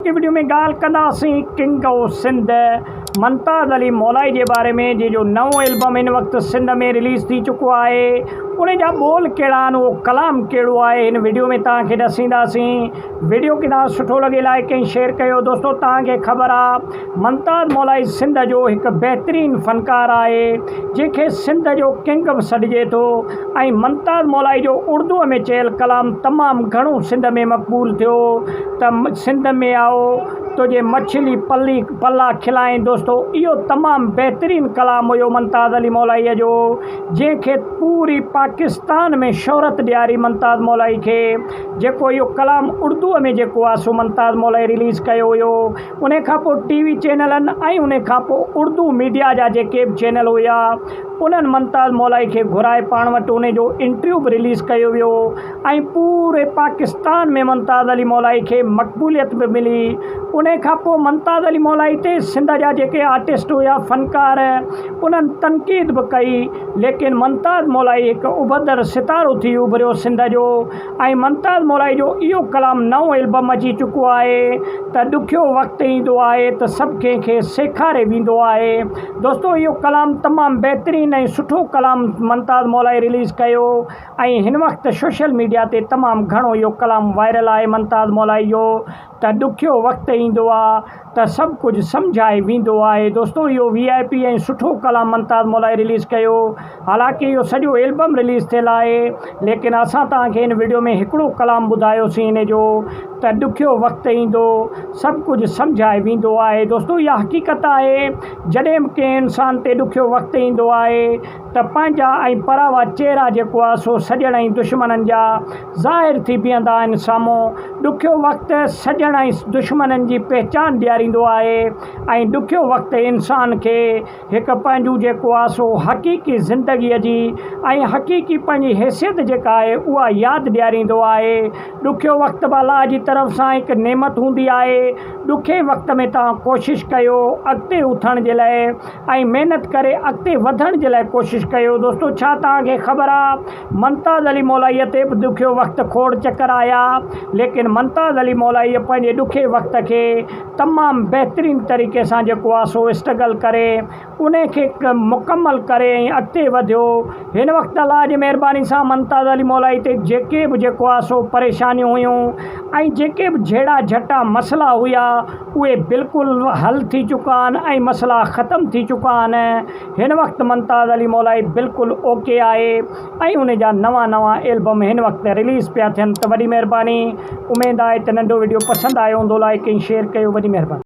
اڄوڪي وڊيو ۾ ڳالهه ڪنداسين ڪنگ آف سنڌ ممتاز علي مولائي جي باري ۾ جنهن جو نئون البم هن وقت سنڌ ۾ رليز ٿي چڪو آهي ان جا ٻول ڪهڙا آهن اهو ڪلام ڪهڙو آهي هن وڊيو ۾ توهان کي ڏسينداسين وڊيو کي توهان سٺو لڳي لائڪ ۽ شيئر ڪيو دوستو توهان کي خبر آهي ممتاز مولائي سنڌ جو هڪ بهترين فنڪار آهي جنهن کي سنڌ جو ڪنگ به سڏجي ٿو ۽ ممتاز مولائي جو اردو ۾ چيل ڪلام تمام گهڻو سنڌ ۾ مقبول ٿيو ته سنڌ ۾ آئو تنهنجي مڇلي پلي پلا کلائين دوستو اهو تمام بهترين ڪلام هيو ممتاز علي مولائي جو جنهن کي پوري پاڪستان ۾ شهرت ڏياري ممتاز مولائي کي جيڪو اهو ڪلام اردو ۾ جيڪو آ سو ممتاز مولائي رليز ڪيو هيو ان کان پوء ٽي وي چينلن ۽ ان کان پوء اردو ميڊيا جا جيڪي به چينل هيا انهن ممتاز مولائي کي گهرائي پاڻ وٽ ان جو انٽريو به رليز ڪيو ويو ۽ پوري پاڪستان ۾ ممتاز علي مولائي کي مقبوليت به ملي. انهي کان پوء ممتاز علي مولائي تي سنڌ جا جيڪي آرٽسٽ هيا فنڪار انهن تنقيد به ڪئي ليڪن ممتاز مولائي هڪ اڀندڙ ستارو ٿي اڀريو سنڌ جو ۽ ممتاز مولائي جو اهو ڪلام نئون البم اچي چڪو آهي ته ڏکيو وقت ايندو آهي ته سڀ ڪنهن کي سيکاري ويندو آهي دوستو اهو ڪلام تمام بهترين ۽ سٺو ڪلام ممتاز مولائي رليز ڪيو ۽ هن وقت سوشل ميڊيا تي تمام گهڻو اهو ڪلام وائرل آهي ممتاز مولائي جو ته ڏکيو وقت ايندو آ ته سڀ ڪجهه سمجهائي ويندو آهي دوستو اهو وي آء پي ۽ سٺو ڪلام ممتاز مولائي رليز ڪيو حالانڪه اهو سڄو البم رليز ٿيل آهي ليڪن اسان توهان کي هن وڊيو ۾ هڪڙو ڪلام ٻڌايوسين ان جو ته ڏکيو وقت ايندو سڀ ڪجهه سمجهائي ويندو آهي دوستو اها حقيقت آهي جڏهن به ڪنهن انسان تي ڏکيو وقت ايندو آهي ته پنهنجا ۽ پراوا چهرا جيڪو آهي سو سڄڻ ۽ دشمنن جا ظاهر ٿي بيهندا آهن سامهون ڏکيو وقت سڄڻ ۽ دشمنن جي پهچان ڏياريندو آهي ۽ ڏکيو وقت انسان کي هڪ پنهنجون جيڪو آهي سو حقيقي زندگيء جي ۽ حقيقي پنهنجي حيثيت جيڪا آهي اها ياد ڏياريندو آهي ڏکيو وقت به الله جي طرف سان هڪ نعمت هوندي آهي ڏکي وقت ۾ توهان ڪوشش ڪيو اڳتي اٿڻ جي لاء ۽ محنت ڪري اڳتي وڌڻ جي لاء ڪوشش ڪيو دوستو ڇا توهان کي خبر آ ممتاز علي مولائي تي به ڏکيو وقت کوڙ چڪر آيا ليڪن ممتاز علي مولائي پنهنجي ڏکي وقت کي تمام بهترين طريقي سان جيڪو آ سو اسٽرگل ڪري انهي کي مڪمل ڪري ۽ اڳتي وڌيو هن وقت الله جي مهرباني سان ممتاز علي مولائي تي جيڪي به جيڪو آ سو پريشانيون هيون ۽ جيڪي به جهيڙا جهٽا مسئلا هيا اهي بلڪل حل ٿي چڪا آهن ۽ مسئلا ختم ٿي چڪا آهن هن وقت ممتاز علي مولائي بلڪل اوڪي آهي ۽ ان جا نوان نوان البم هن وقت رليز پيا ٿين ته وڏي مهرباني اميد آهي ته ننڍو وڊيو پسند آيو هوندو لائڪ ۽ شيئر ڪيو وڏي مهرباني.